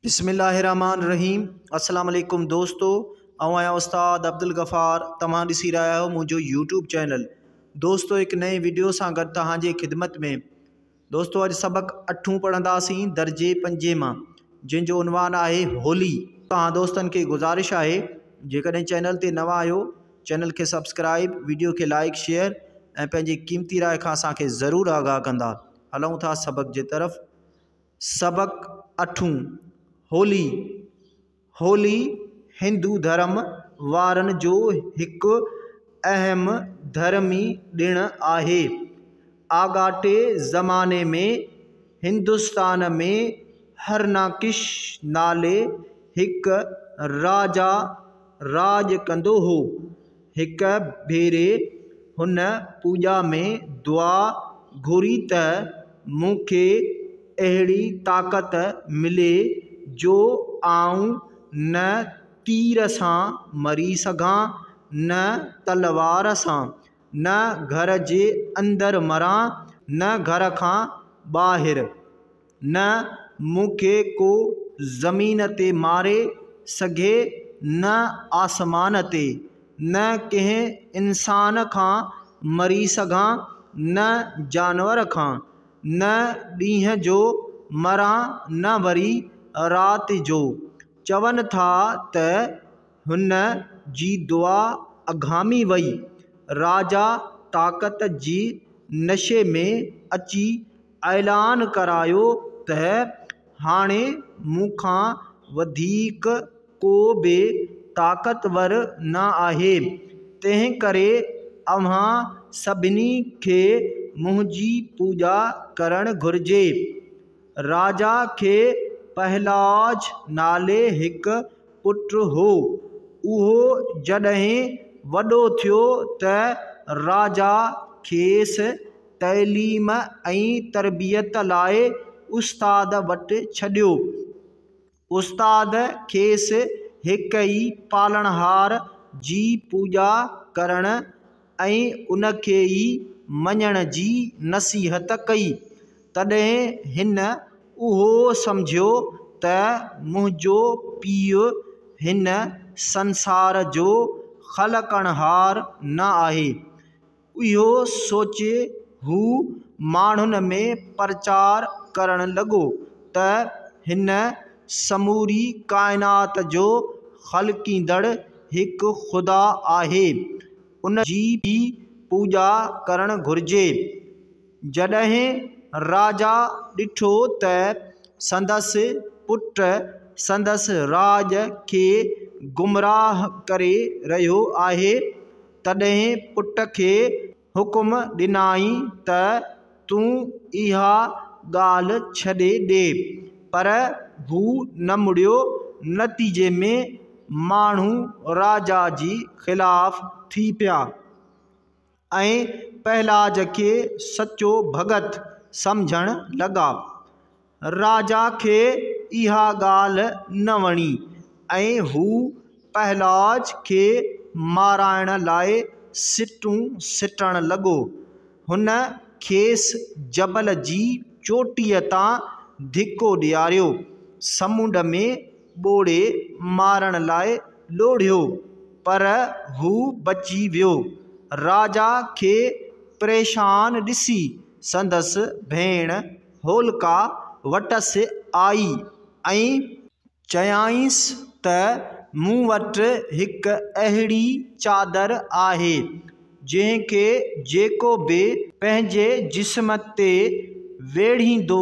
بسم الله الرحمٰن الرحيم السلام عليڪم دوستو آئون آهيان استاد عبدالغفار توهان ڏسي رهيا آهيو منهنجو يوٽيوب چينل دوستو هڪ نئين وڊيو سان گڏ توهان جي خدمت ۾ دوستو اڄ سبق اٺون پڙهنداسين درجي پنجين مان جنهن جو عنوان آهي هولي. توهان دوستن کي گذارش آهي جيڪڏهن چينل تي نوان آهيو چينل کي سبسڪرائب وڊيو کي لائيڪ شيئر ۽ پنهنجي قيمتي راء کان اسان کي ضرور آگاهه ڪندا هلون ٿا سبق جي طرف سبق اٺون، هولي، هولي هندو ڌرم وارن جو هڪ اهم ڌرمي ڏڻ آهي. آڳاٽي زماني ۾ هندستان ۾ هرناڪش نالي هڪ راجا راڄ ڪندو هو. هڪ ڀيري هن پوڄا ۾ دعا گهري ته مون کي اهڙي طاقت ملي جو آئون نه تير سان مري سگهان نه تلوار سان، نه گهر جي اندر مران نه گهر کان ٻاهر. نه مون کي ڪو زمين تي ماري سگهي نه آسمان تي، نه ڪنهن انسان کان مري سگهان نه جانور کان، نه ڏينهن جو مران نه وري رات جو. چون ٿا ته هن جي دعا اگهامي وئي. راجا طاقت جي نشي ۾ اچي اعلان ڪرايو ته هاڻي مون کان وڌيڪ ڪو به طاقتور نه آهي، تنهنڪري اوهان سڀني کي منهنجي پوڄا ڪرڻ گهرجي. راجا کي پهلاج نالي هڪ پٽ هو. اهو جڏهن وڏو ٿيو ته راجا کيس تعليم ۽ تربيت لاء استاد وٽ ڇڏيو. استاد کيس هڪ ئي پالڻهار جي پوڄا ڪرڻ ۽ ان کي ئي مڃڻ جي نصيحت ڪئي. تڏهن هن اهو سمجهيو ته منهنجو پيء هن سنسار جو خلقڻهار نه آهي. اهو سوچي هو ماڻهن ۾ پرچار ڪرڻ لڳو ته هن سموري ڪائنات جو خلقيندڙ هڪ خدا آهي، ان جي ئي پوڄا ڪرڻ گهرجي. جڏهن راجا ڏٺو ته سندس پٽ سندس راڄ کي گمراهه ڪري رهيو آهي، تڏهن پٽ کي حڪم ڏنائين ته تون اها ڳالهه ڇڏي ڏي، پر هو نه مڙيو، نتيجي ۾ ماڻهو راجا جي خلاف ٿي پيا ۽ پهلاج کي سچو ڀڳت سمجهڻ لڳا. راجا کي اها ڳالهه نه وڻي ۽ هو پهلاج کي مارائڻ لاء سٽون سٽڻ لڳو. هن کيس جبل جي چوٽيء تان ڌڪو ڏياريو، سمنڊ ۾ ٻوڙي مارڻ لاء لوڙهيو، پر هو بچي ويو. راجا کي پريشان ڏسي سندس ڀيڻ هولڪا وٽس آئي ۽. چيائينس ته مون وٽ هڪ اهڙي چادر آهي، جنهن کي جيڪو به پنهنجي جسم تي ويڙهيندو،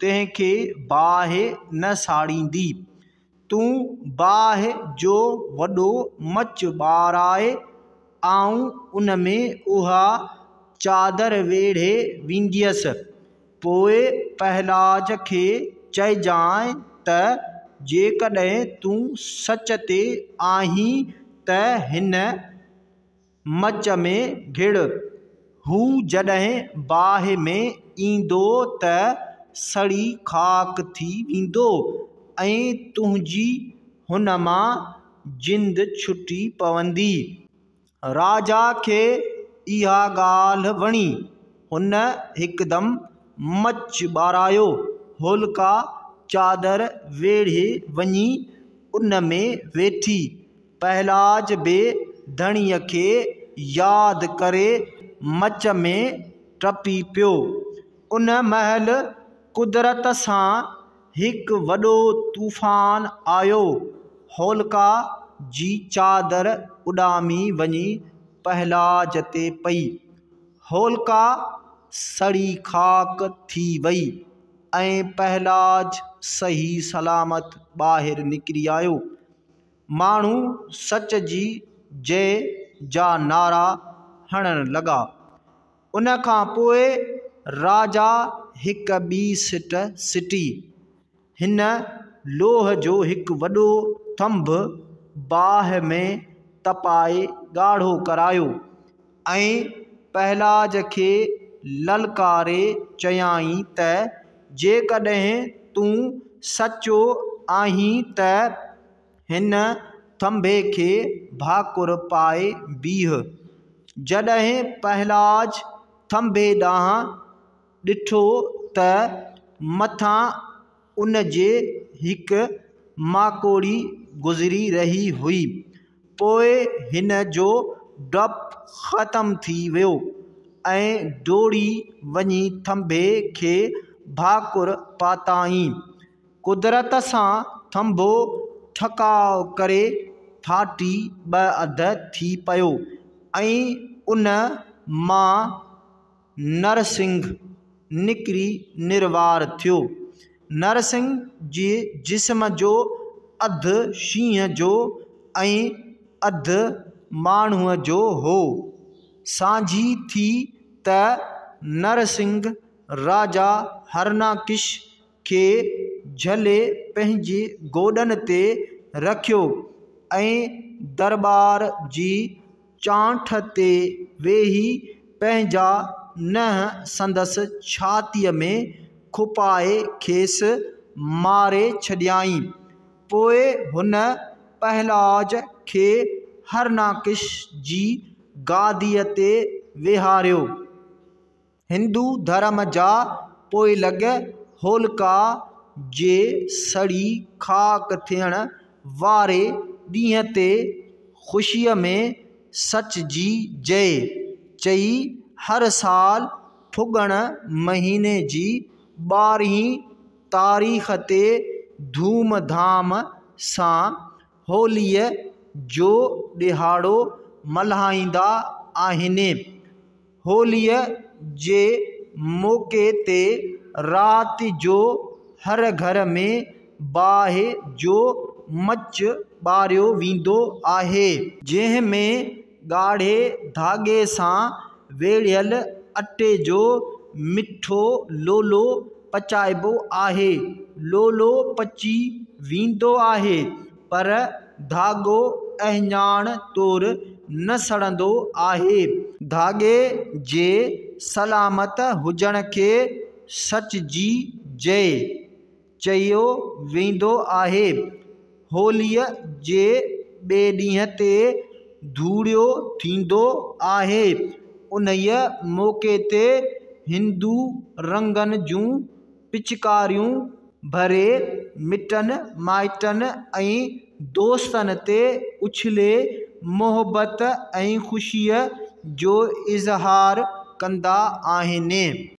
تنهن کي باهه نه ساڙيندي. تون باهه جو وڏو مچ ٻاراء، آئون ان ۾ اها چادر ويڙهي وينديس. پوء پهلاج کي چئجانء ته جيڪڏهن تون سچ تي آهين ته هن مچ ۾ گهڙ. هو جڏهن باهه ۾ ايندو ته سڙي خاڪ ٿي ويندو ۽ تنهنجي هن مان جند ڇٽي پوندي. راجا کي اها ڳالهه وڻي. هن هڪدم مچ ٻارايو. هولڪا چادر ويڙهي وڃي ان ۾ ويٺي. پهلاج به ڌڻيء کي ياد ڪري مچ ۾ ٽپي پيو. ان مهل قدرت سان هڪ وڏو طوفان آيو. هولڪا جي چادر اڏامي وڃي پهلاج تي پئي. هولڪا سڙي خاڪ ٿي وئي ۽ پهلاج صحيح سلامت ٻاهر نڪري آيو. ماڻهو سچ جي جئه جا نعرا هڻڻ لڳا. ان کان پوء راجا هڪ ٻي سٽ سٽي. هن لوهه جو هڪ وڏو ٿنڀ باهه ۾ تپائي ڳاڙهو ڪرايو ۽ پهلاج کي للڪاري چيائين ته جيڪڏهن تون سچو آهين ته هن ٿنڀي کي ڀاڪر پائي بيهه. جڏهن پهلاج ٿنڀي ڏانهن ڏٺو ته مٿان ان جي هڪ ماڪوڙي گذري رهي هئي. پوء هن جو ڊپ ختم ٿي ويو ۽ ڊوڙي وڃي ٿنڀي کي ڀاڪر پاتائين. قدرت سان ٿنڀو ٺڪاء ڪري ڦاٽي ٻه اڌ ٿي پيو ۽ ان مان نرسنگهه نڪري نروار ٿيو. نرسنگهه جي جسم جو اڌ شينهن جو ۽ اڌ ماڻهوءَ جو هو. سانجهي ٿي ته نرسنگهه راجا هرناڪش کي جهلي پنهنجي گوڏن تي رکيو ۽ درٻار جي چانئٺ تي ويهي پنهنجا ننهن سندس ڇاتيء ۾ کپائي کيس ماري ڇڏيائين. پوء هن پهلاج کي هرناڪش جي گاديء تي ويهاريو. هندو ڌرم جا پوئلڳ هولڪا جي سڙي خاڪ ٿيڻ واري ڏينهن تي خوشيء ۾ سچ جي جئه چئي هر سال ڦڳڻ مهيني جي ٻارهين تاريخ تي ڌوم ڌام سان هوليء جو ڏهاڙو ملهائيندا آهن. هوليء جي موقعي تي رات جو هر گهر ۾ باهه جو مچ ٻاريو ويندو آهي. جنهن ۾ ڳاڙهي ڌاڳي سان ويڙهيل اٽي جو مٺو لولو پچائبو آهي. لولو پچي ويندو آهي، پر ڌاڳو اهڃاڻ طور نه سڙندو آهي. ڌاڳي جي سلامت هجڻ کي سچ جي جئه چيو ويندو آهي. هوليء جي ٻئي ڏينهن تي ڌوڙيو ٿيندو آهي. انهيء موقعي تي هندو رنگن جون پچڪاريون ڀري مٽن مائٽن ۽ دوستن تي اڇلي محبت ۽ خوشيء جو اظهار ڪندا آهن.